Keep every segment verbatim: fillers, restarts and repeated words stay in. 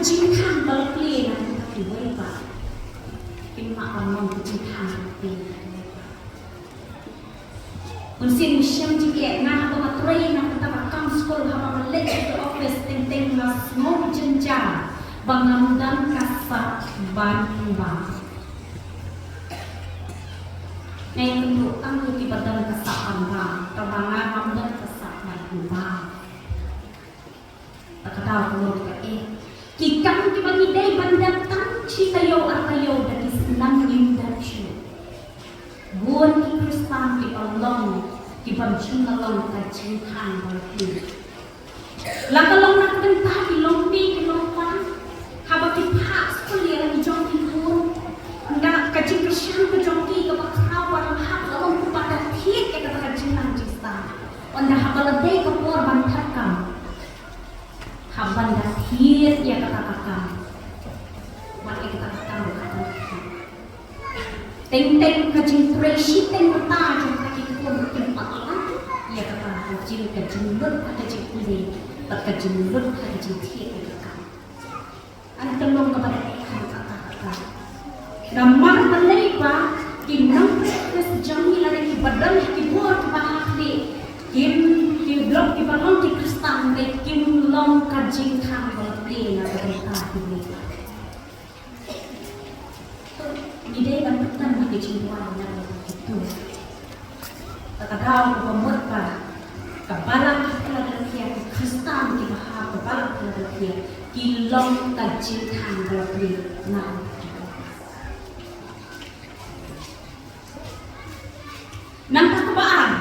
jingkhang ba la plie na ka bynta kiwei pat. Kim lah ban long ka jingkhang ba la plie na ka bynta. Mynsiem shem jingeh nga haba nga trei na ka bynta ka kam skul, haba nga leit sha ka office teng teng nga sngew jynjar ba ngam don ka sap ban rah. Nga ïakynduh tang ïa kiba don ka sap ban rah, tangba nga ngam don ka sap ban rah. Te ka daw ka long kaei? Ki kam kiba ngi dei ban dep tang shi taïew ar taïew da ki snam ngim dep shuh. Bun ki Khristan kiba long, kiba shim la long ka jingkhang ba la plie. La ka long na ka bynta ki longmei ki longpa, haba ki phah skul ïa la ki jong ki khun, na ka jingkyrshan ka jong ki kaba khraw ba la hap la long kaba da thied ïa kata ka jingnang jingstad. Ynda haba la dei ka por ban thep kam, hap ban da thied ïa kata ka kam. Wat ïa kata ka kam, kata ka kam. Teng teng ka jingtrei shiteng mynta jong ka ki khun kim pat lah ïa kata ka jing, ka jinglut ha ka jingpule bad ka jinglut ha ka jingthied ïa ka kam. Ngan kynmaw kaba da eh ha kata kata. Namar balei ba ki nongtrei Khrist jong ngi lane kiba don ha ki bor kiba ha khlieh, kim, ki long kiba long ki Khristan, hynrei kim long ka jingkhang ba la plie na ka bynta kiwei. Ngi dei ban pyndem ïa ka jingduwai na ka bynta kito. Te ka daw kaba mut ba ka balang ka Philadelphia, ki Khristan kiba ha ka balang Philadelphia ki long ka jingkhang ba la plie na ka bynta kito. Nangta kaba ar,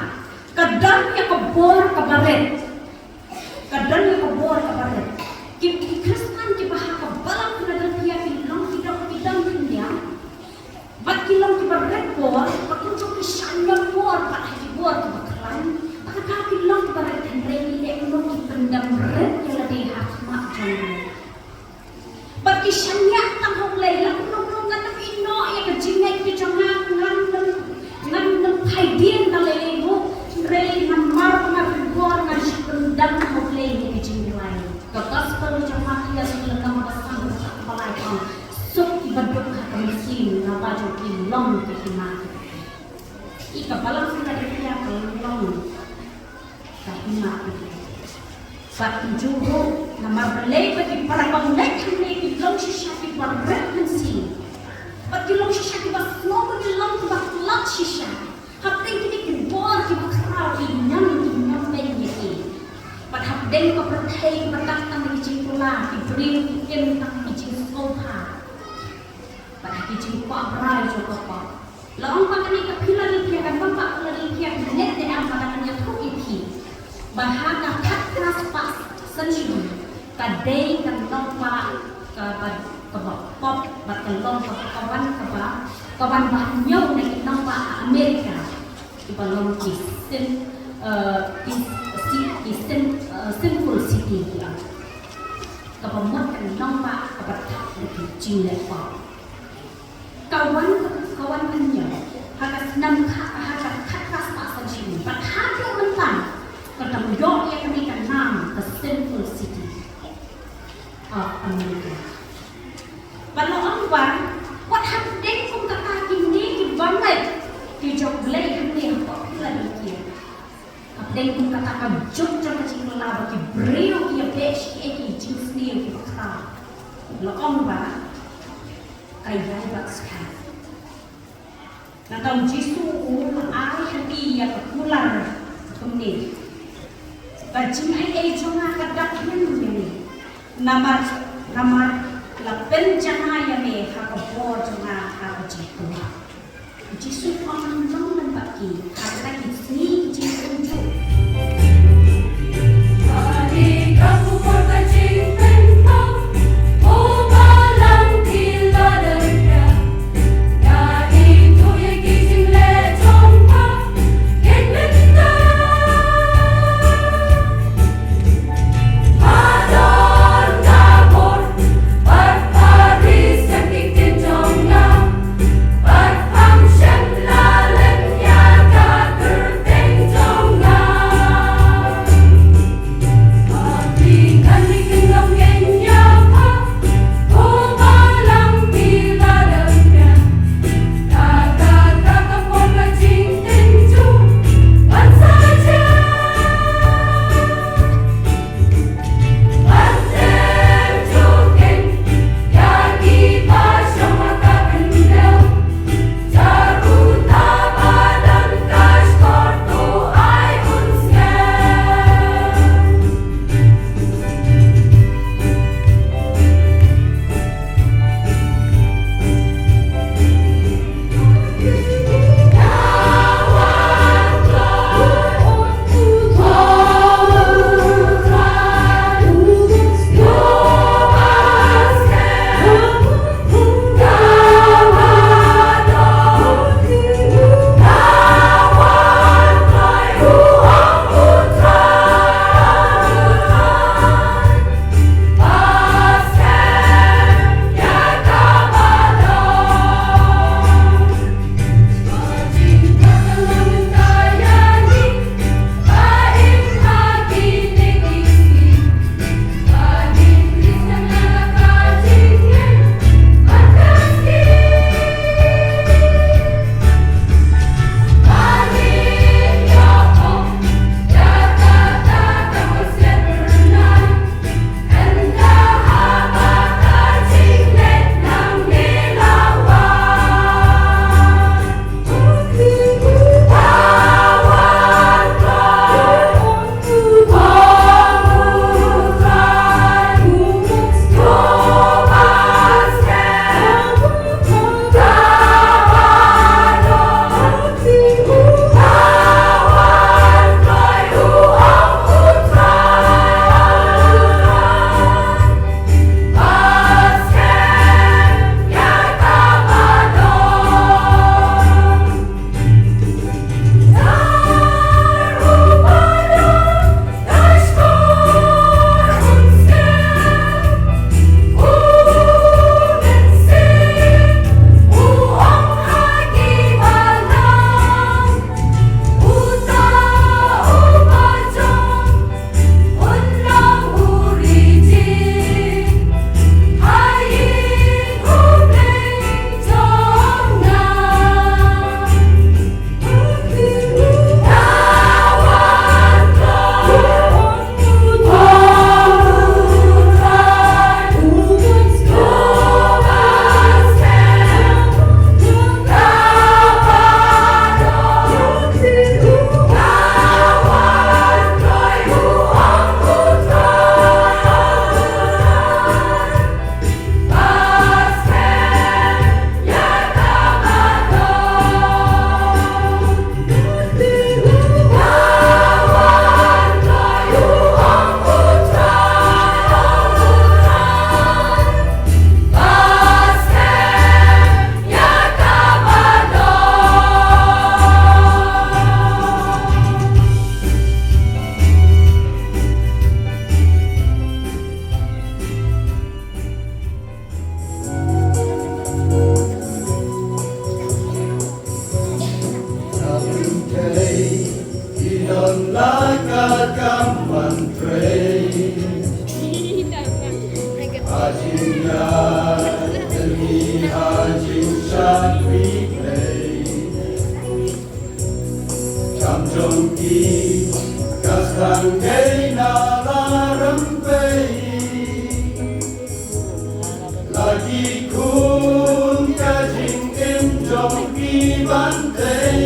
ka don ïa ka bor kaba rit. Ka don ïa ka bor kaba rit. Ki, ki Khristan kiba ha ka balang Philadelphia ki long ki dong ki dong khyndiat. Bad ki long kiba rit bor, bad kumjuh ki shah ñion bor bad ha ki bor kiba khlaiñ. Bad ka ki long kiba rit, hynrei ki dei kumno ki pyndem rit ïa lade ha khmat jong U Blei. Bad ki shaniah tang ha U Blei, la kumno kumno ngan ym ïehnoh ïa ka jingngeit ka jong nga, ngan ym, ngan ym phai dien na lei lei ruh, hynrei namar ba nga rit bor ngan shu pyndem ha U Blei ïa ka jingduwai. Ka gospel jong Mathaios ka lynnong ba san, ka dkhot ba lai ka ong, suk kiba duk ha ka mynsiem, naba jong ki long ka hima. I ka balang Philadelphia ka long ka hima. Bad kumjuh ruh namar balei ba ki para bangeit hangne ki long shisha kiba rit mynsiem. Bad ki long shisha kiba sngew ba ki long kiba tlot shisha. Hapdeng kine ki bor kiba khraw ki ñion ki ñion beiñ ïa ki. Bad hapdeng ka pyrthei kiba dap tang da ki jingkular, ki briew ki im tang da ki jingsngewbha. Bad ha ki jingkwah brai jong ka pop. La ong ba kane ka Philadelphia, kan ong ba Philadelphia ka neh ne em, ba kan ïathuh ïa phi ba ha ka khatphra spah century ka dei ka nongbah kaba, kaba pop bad ka long kaba, ka wan kaba, ka wan ba hynñiew na ki nongbah ha America kiba long ki sin, eh, ki si-, ki sin, eh, sinful city ki ong. Kaba mut ka nongbah kaba thap da ki jingleh pop. Ka wan, ka wan hynñiew ha ka snem kha, ha ka khatphra spah century. Bad haduh mynta ka dang ïoh ïa kane ka nam ka sinful city of America. Bad la ong ba wat hapdeng kum kata kine ki bangeit ki jong U Blei hangne hapoh Philadelphia. Hapdeng kum kata ka juk jong ka jingkylla ba ki briew ki ïabeh sha kiei ki jingsniew kiba khraw. La ong ba ka ïai bad skhem. Nangta U Jisu u ai ha ki ïa ka kular kumne. Ka jingaiei jong nga ka dap biang ïa me. Namar, namar la pynjanai ïa me ha ka bor jong nga ha ka jingkular. U Jisu u ong ngan long lem bad ki ha kata ki sngi ki jingkynjuh. Don la ka kam ban trei. Ha jingïaid lynti ha jingshakri Blei. Kam jong ki ka sdang dei na la rympei. La ki khun ka jingim jong ki ban tei.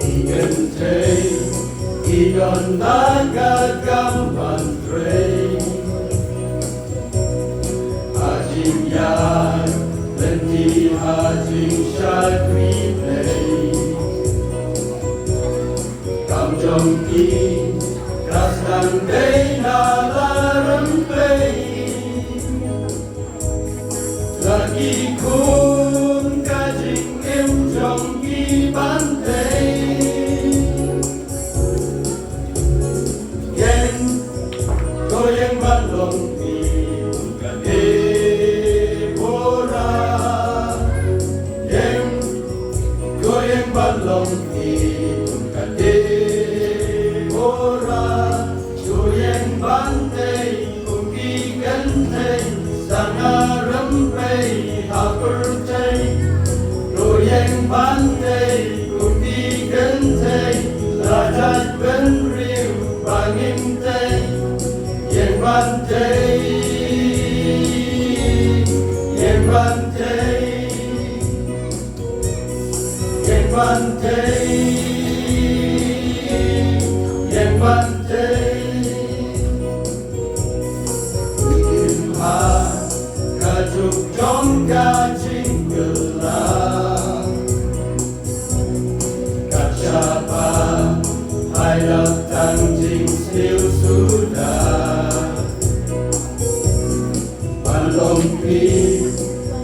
Ki kynthei ki don la ka kam ban trei. Ha jingïaid lynti ha jingshakri Blei. Kam jong ki ka sdang dei na la rympei. La ki khun ka jingim jong ki ban tei. Ïeng, to ïeng ban long ki kum ka Deborah. Ïeng, to ïeng ban long ki kum ka Deborah. To ïeng ban tei kum ki kynthei sdang ha rympei ha pyrthei. To ïeng ban tei kum ki kynthei la jait bynriew ba ngin tei. Ïeng ban tei, ïeng ban tei. Ïeng ban tei, ïeng ban tei. Im ha ka juk jong ka jingkylla. Kat shaba hai lap tang jingsniew suda. Ban long phi,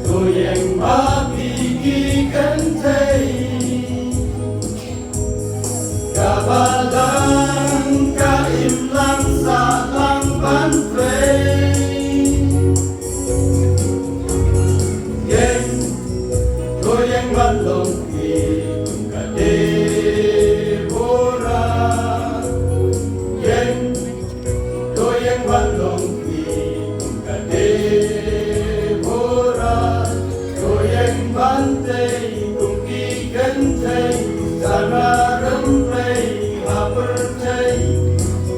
to ïeng ba phi ki kynthei. Ka balang ka imlang sahlang ban trei. Ïeng, to ïeng ban long phi kum ka Deborah. Ïeng, to ïeng ban long phi kum ka Deborah. To ïeng ban tei kum ki kynthei sdang ha rympei ha pyrthei.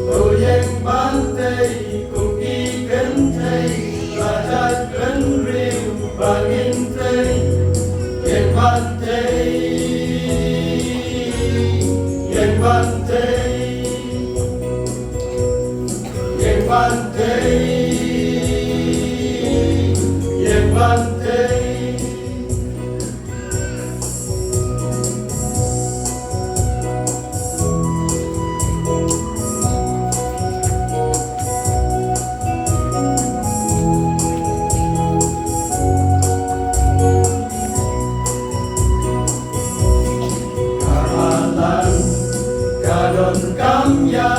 To ïeng ban tei kum ki kynthei la jait bynriew ba ngin tei. Ïeng ban tei, ïeng ban tei. Ïeng ban tei, ïeng ban tei. Ka balang ka donkam ïa